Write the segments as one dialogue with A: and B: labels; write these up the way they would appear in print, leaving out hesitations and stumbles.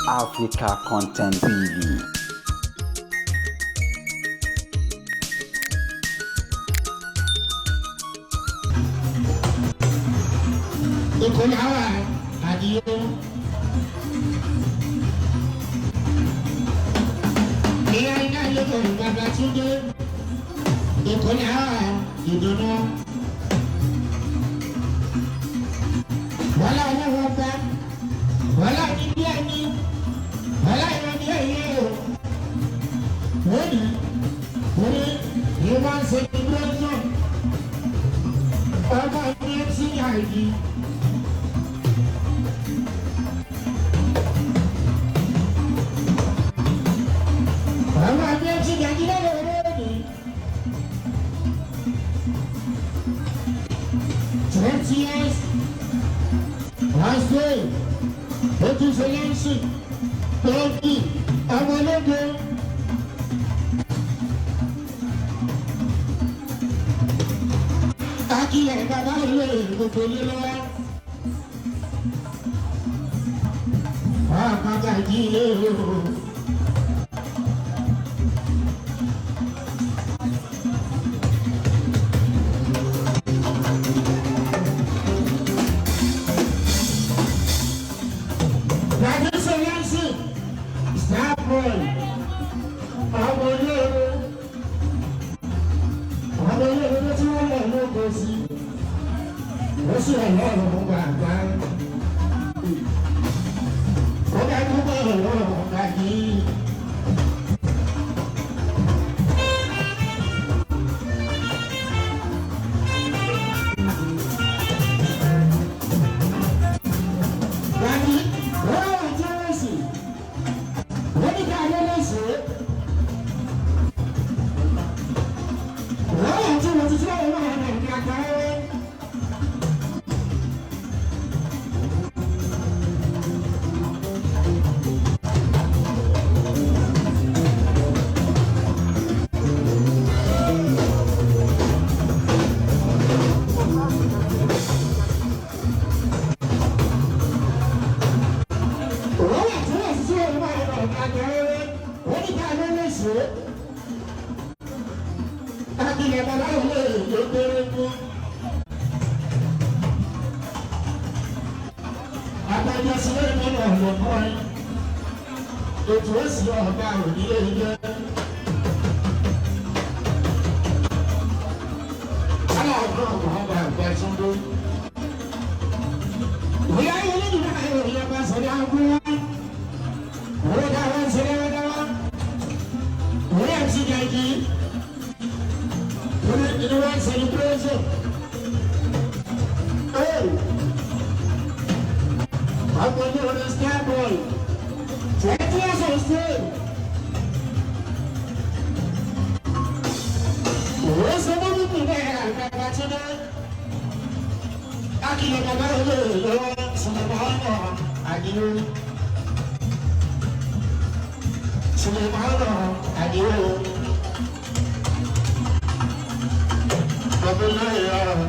A: Africa Content TV.
B: Ìkọláwà àdìo. Ìyá iná lóko bàbá Túndé. Ìkọláwà ìdùnnú. Wọ́lá ọlọ́wọ́ bá. Wọ́lá ní bí ẹni. Wọ́lá ìran ní ẹ̀yẹ o. Lónìí, orí ìwọ́n ṣe ní gbọ́dọ̀. Ọmọ mi ti yàn yìí. Àwọn àmì ẹtí Nàìjíríà lè rẹ́ẹ̀dì. 20 years last day, ojú ṣẹlẹ́ǹsì, tọ́kì, ọmọ ológo. Akílẹ̀ bàbá ilé gbogbo ilé lọ́wọ́. Wọ́n á jí ilé o. Dàbí Sọláńsì, Starboy, ọmọ olóore, ọmọ olóore tí wọ́n lọ lóko sí, ó sì ọlọ́run mú bàbá. Ó bá dúpọ̀ ọlọ́run gàdí. Gàdí, ó wà tí wọ́n sì, wọ́n ní ká ló lè ṣe é. Wọ́n wà tí wọ́n ti tí wọ́n wà ní àgbáyé. Wọ́n wà tí wọ́n ti tí wọ́n wà ní àgbáyé. Wọ́n ní ká ló lè ṣe é. Akilẹ̀ bàbá ilé ìlú kéré fún. Adájọ́ sílẹ̀ nínú ọ̀nà kan. Ètò òsì ọ̀gá òní lè jẹ́. Aláàbò ọ̀gá àgbà Túndé. Ìyá ilé ìlú ayò ìyá bá sọ̀rọ̀ àgúnwá. Owó dáwọ́ ń ṣeré wọ́n dáwọ́. Òwe àti gàgì. Inú wa ń celebration. Hey! Ọmọ ní orí Starboy. 20 years of stay. Òwe sọ fún mi ní àgbàgbà Túndé. Akìlọ̀ bàbá olóòlò Sùlẹ̀mọ́nà Àdìo. Sùlẹ̀mọ́nà Àdìo. Bàbá olóòlò.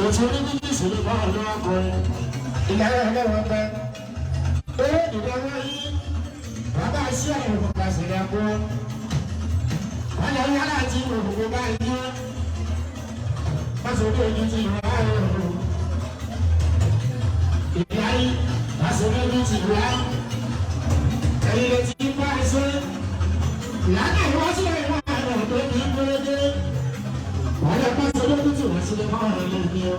B: Ètò oníbíbí Sùlẹ̀mọ́nà ọkùnrin. Ìlànà ọlọ́wọ́ pẹ́. Owó ìdánwò yìí. Bàbá sí àwọn òkùnkà sílẹ̀ kú. Wọ́n lọ yára àti òkùnkùn báyìí. Wọ́n sọ pé ojú ti ìwà òòrùn. Ìyá yìí, wọ́n sọ pé ojú ti ìwà. Ẹ̀yin lè ti bá ẹ ṣe. Ìyá náà wọ́n sì lè máa rọ̀ tó ní gbẹ́gbẹ́. Wọ́n lọ bá sọ lójú tí wọ́n sì lè máa rọ̀ lè ní o.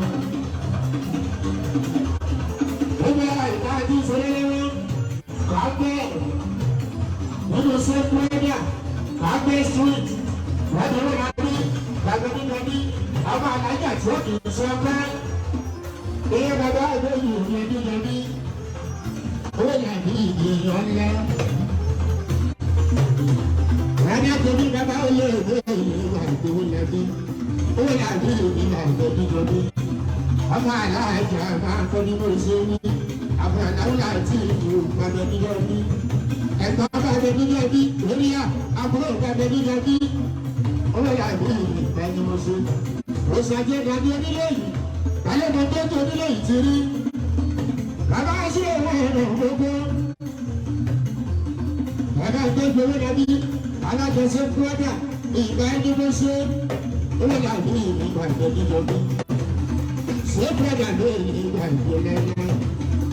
B: Ó bá ìta àti ìṣẹ̀lẹ̀ lọ́wọ́. Kàá nínú sẹ́kúrẹ́dà, kàá street. Wọ́n ti rí àbí gbàgbé nígbà bí àwọn alájà tí ó kì í ṣe ọpẹ́. Ìyá bàbá ìbéyìí òní ẹbí yẹbí. Ó yà bí ìyẹn ńlá. Wọ́n ní àtẹ̀bí bàbá olè ìwé ìwà ìgbòho lẹ́bí. Ó yà bí ìyẹn ìgbòho lẹ́bí. Ọmọ alájà máa ń kọ́ ní mo ṣe ní. Àwọn aláwọ̀ àti ìlú gbàgbé nílẹ̀ bí. Ẹ̀gbọ́n gbàgbé nílẹ̀ bí. Lórí à, àbúrò gbàgbé nílẹ̀ bí. Ó yà bí ìgbà ni mo ṣe. Ó ṣàjẹ́ dàbí onílé yìí. Alẹ́ mo tó tó onílé yìí ti rí. Bàbá sí owó ọ̀nà gbogbo. Bàbá ìtọ́jú owó nàbí alájọsẹ búrọ́dà ìgbà ẹni ló ṣe owó làbí ìgbà ìgbẹ́jọ́gbẹ́. Ṣé búrọ́dà ló ní ìgbà ìgbẹ́lẹ́lẹ́?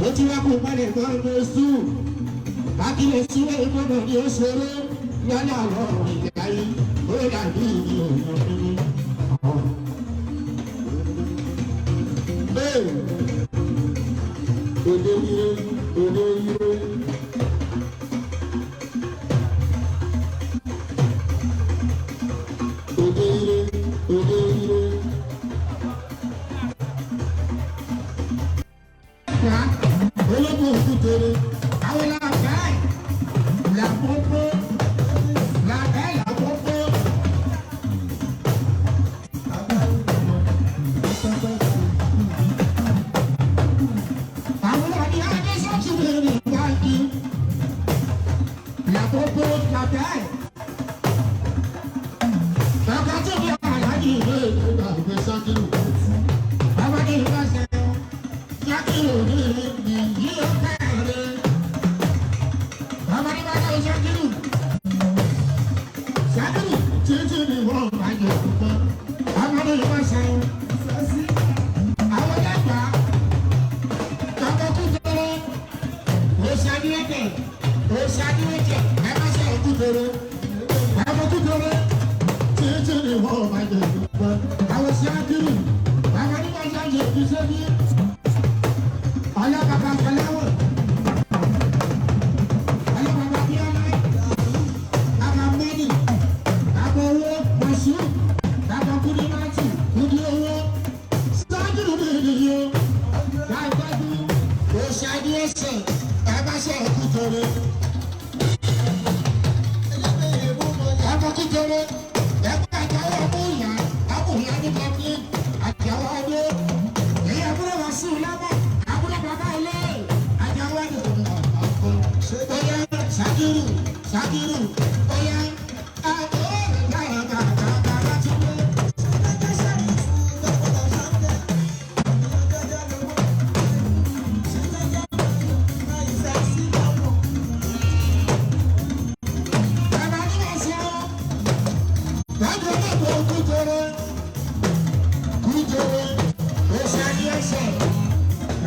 B: Ó ti wá kó balẹ̀ mọ́ ọmọ sùn. Akílẹ̀ sílẹ̀ ìgbọ́dọ̀ ni ó ṣeré lọ́nà ọ̀rọ̀ ìgbà yìí owó làbí ìgbà ìgbẹ́jọ́gbẹ́. Òde ire, òde ire. Òde ire, òde ire. Wá ológun òkútere, àwọn làbẹ́ làkókó, làbẹ́ làkókó. Àwọn àdí adé sọ́ọ̀tì lè rìn báyìí. Làkókó làbẹ́. Bàbá tó bí àlàyé ìwé ìgbà ìgbé sọ́kìlù. Bàbá ní ìgbà ṣe sọ́kìlù ní ìyí ó kẹ́rẹ́. Bàbá ní bàbá sọ́kìlù. Sọ́kìlù títí ni wọ́n bá yẹ púpọ̀. Bàbá ní ìgbà ṣe àwọn dàgbà tọkọ kúndéré òṣàdúrẹ́tẹ̀ òṣàdúrẹ́tẹ̀ ẹ má ṣe kúndéré bàbá kúndéré títí ni wọ́n bá yẹ púpọ̀. Àwọn sọ́kìlù bàbá ní bàbá ṣe ìṣẹ́bí. Ọlọ́bàbà Fọláwọ̀. Ọlọ́bàbà Bíọ́lá. Bàbá Mọ́nì. Bàbá owó Mọ̀ṣú. Bàbá Kúdímátì. Kúdí owó. Sáájú mi nìyó. Dájúdájú. Òṣàdí ẹsẹ̀. Ẹ bá ṣe ẹ̀kú tóró. Ẹ̀kú kútóró. Ẹ̀kú àjàwọ̀ ọmọ ìyá. Ọmọ ìyá ní kọ́pín. Àjàwọ̀ ọdún. Èyí àbúrò wá sí ìlọ́mọ̀. Àbúrò bàbá ilé. Àjàwọ̀ ọdún. Bóyá Ṣakiru Ṣakiru bóyá àbúrò bàbá bàbá tí wọ́n. Bàbá ní wọ́n sọ. Dájú náà bò kújọrọ. Kújọrọ. Òṣàní ẹsẹ̀.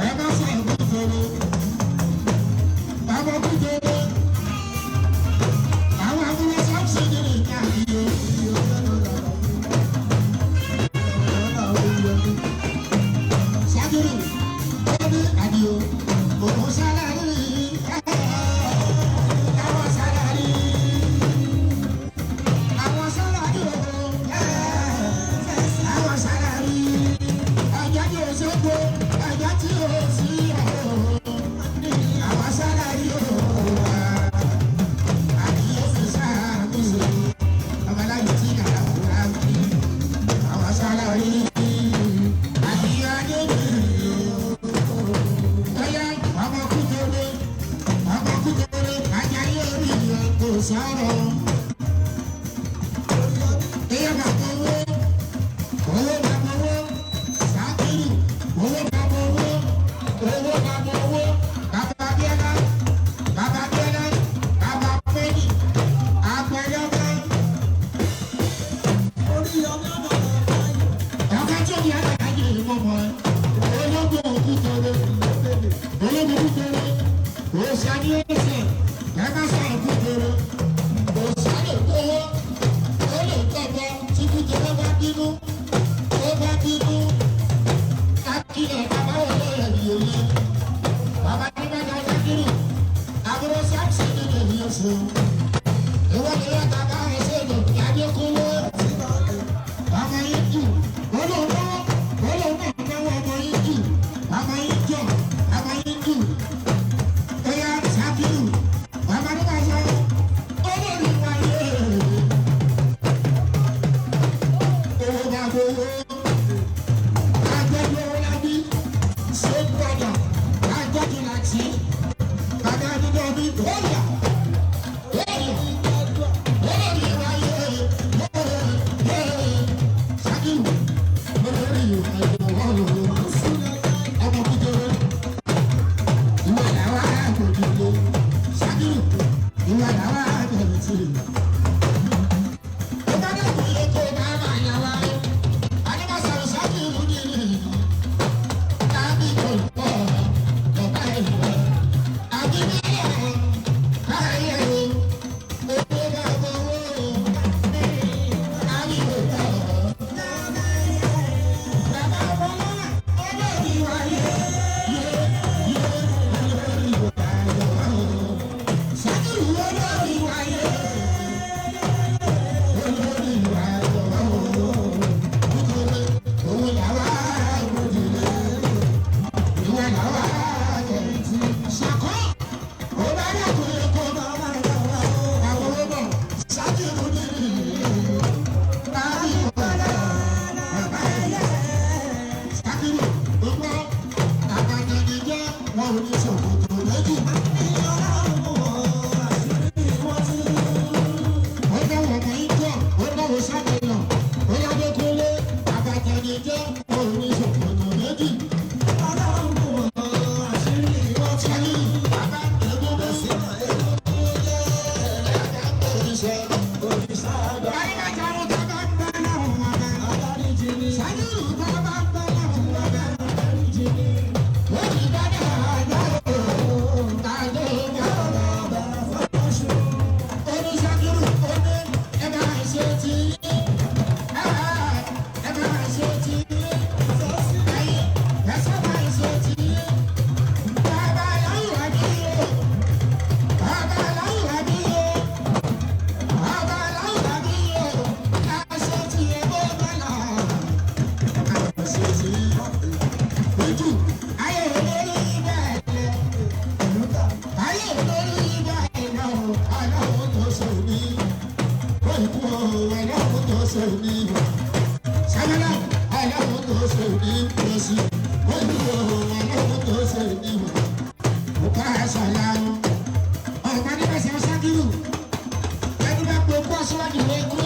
B: Ẹ má sọ kújọrọ. Bàbá kújọrọ. Àwọn àbúrò sọ́ọ̀sì ní ìka yìí. Ṣáàdúró. Ó ní àdìo. Òun ṣáláàrí. Àwọn ṣáláàrí. Àwọn sálárì o, àwọn sálárì, ẹ̀jẹ̀ tí o ṣètò, ẹ̀jẹ̀ tí o sí o, àwọn sálárì o, àdìyẹ fi ṣàkóso, ọmọláyé tí kàrà fúra kí, àwọn sálárì, àdìyẹ adébí o, bóyá ọmọ kúkúrú, ọmọ kúkúrú, ajáyé orí ẹ̀ kò sọ̀rọ̀. Èyí bàbá owó, owó bàbá owó, Ṣakiru, owó bàbá owó, owó bàbá owó, bàbá Bíọ́lá, bàbá Bíọ́lá, bàbá Pẹ́ẹ́nì, àpẹẹrẹ. Ọ̀gá tó ní àgbàdo ìmọ̀mọ́ ológun òkútere, ológun òkútere, òṣàní ẹsẹ̀, ẹ má sọ òkútere, òṣàní òkúwó, ó lè tọ̀bọ̀ tí kútere bá bínú, ó bá bínú, akílẹ̀ bàbá olóyè yìí bàbá ní bàjá Ṣakiru, àbúrò sáàsì nínú èyí oṣù, ìwọ́n ni wọ́n ta bá ẹsẹ̀ lò ní Adékúnlé. Ọmọ yìí jù, olówó, olówó náwó ọmọ yìí jù, ọmọ yìí jọ, ọmọ yìí jù. Ẹyà Ṣakiru, bàbá ní bàjá, olórí wáyé. Owó bàbá owó, agbẹ́jọ́ lábí, ṣé gbọ́dọ̀, agbẹ́jọ́ láti, bàbá àdúgbò mi, óyà, óyà, olórí wáyé, Ṣakiru, olórí ọmọ kékeré. Wọn ò ní ṣòkòtò méjì. Ó dáwọ̀ ọmọ ìjọ, ó dáwọ̀ sábẹ̀lọ̀, ó yájọ́ kúnlé, àbàtàní jẹ́ wọn ò ní ṣòkòtò méjì. Sani, bàbá ẹ̀gbọ́n sí oríṣẹ́. Báyìí máa jarun tó bá ń bá láwọn ọba. Sani, tó bá ń bá láwọn ọba. Ó ti dáná àjọ àjọ ìgbà. Oníṣàkírù ó ní ẹ máa ṣe ti yín. Ẹ máa ṣe ti yín. Ayé ẹ sọ máa ṣe ti yín. Bàbá aláwọ̀ bí o. Bàbá aláwọ̀ bí o. Bàbá aláwọ̀ bí o. Ẹ ṣe ti ẹ bó bá là. Ẹ máa ṣe ti yín. Ojú ayé olórí bẹ́ẹ̀ lẹ. Ayé olórí bẹ́ẹ̀ lọ. Aláwọ̀ tó ṣe ní. Òkú aláwọ̀ tó ṣe ní. Sábẹ́lá aláwọ̀ tó ṣe ní. Lọ́sí. Òkú aláwọ̀ tó ṣe ní. Òkú àṣàlá. Ọ̀gá ní bá ṣe ṣákìrù. Ẹni bá pe kú aṣíwájú lè kú.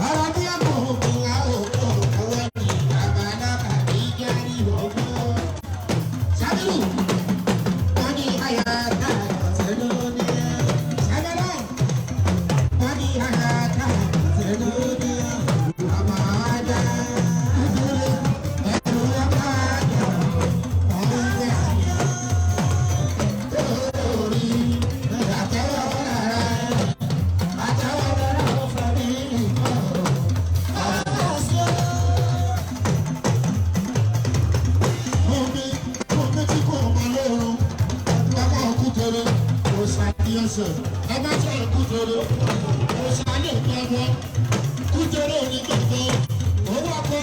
B: Ọ̀rọ̀ bí ọmọ òkun àwọn òkú owó ní babalábà ní járí ọgbọ́n. Ṣákìrù, wọ́n ní àyà tá Sábẹ́lá, wọ́n ní àyà tá Àmọ́ àdá, nítorí ẹ̀rù ọba àdá, ọ̀hún orí àtẹwọ́ rárá, àtẹwọ́ rárá ó fẹ́ mi nìkan. Omi, omi tí kò mọ lóorun, ọmọ Kútẹrẹ, kò ṣàkíyèsí, ẹ má jẹ́ Kútẹrẹ, kò ṣàlẹ̀ gbọ́dọ̀, Kútẹrẹ ò ní gbọ̀ngàn, owó ọkọ,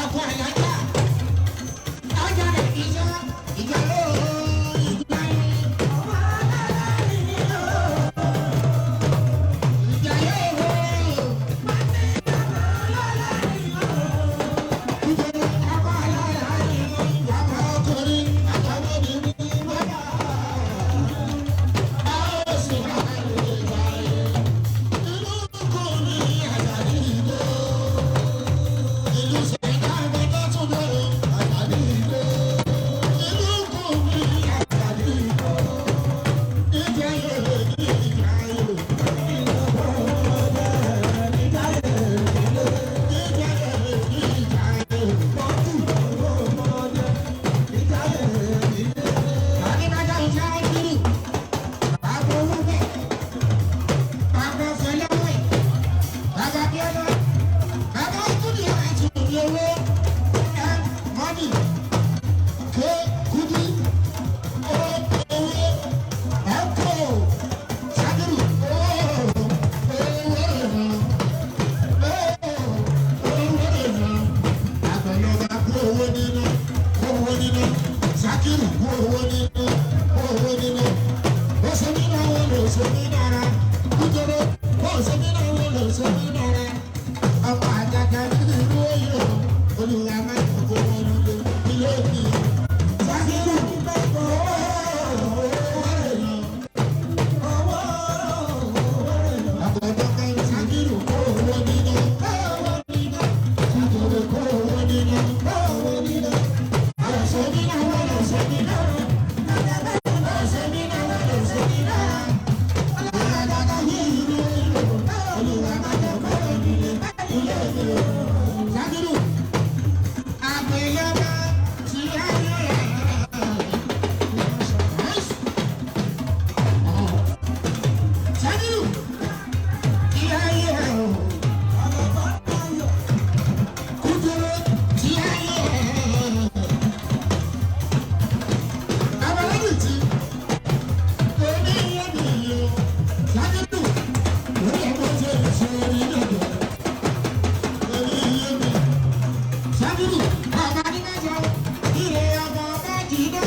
B: ọkọ àyájá, ọjà rẹ̀ ìjà, ìjà lóorun, ìjà ìjà yóò. Kútẹrẹ ọkọ àyájá, ọkọ ọkùnrin, àtàwọn obìnrin wọ́n Bàbá Fẹlẹ́wẹ̀, Bàbá Bíọ́lá, Bàbá Kúdí àti Ìyẹ̀wò, M Mọ́nì, K Kúdí, O Owó, M Kò, Ṣákìrù, O Owó Ìran, O Owó Ìran, Àgbẹ̀lọba kú owó nínú, kú owó nínú, Ṣákìrù kú owó nínú, kú owó nínú, ó ṣe nínú àwọn olóṣèlú nínú ara nítorí ó ṣe nínú àwọn olóṣèlú nínú ara ọmọ àjàgà nínú ìlú òye o olùwà máa ń kó wọn lulẹ̀ ilé òkè Ṣákìrù owó àgbẹ̀dọ̀ kan Ṣákìrù kó owó nínú nítorí kó owó nínú ọ̀ṣẹ́ nínú àwọn olóṣèlú nínú ọ̀ṣẹ́ nínú àwọn olóṣèlú nínú. Ṣáàbùrù, bàbá ní mẹ́jọ, ilé ọmọ bá jìnnà.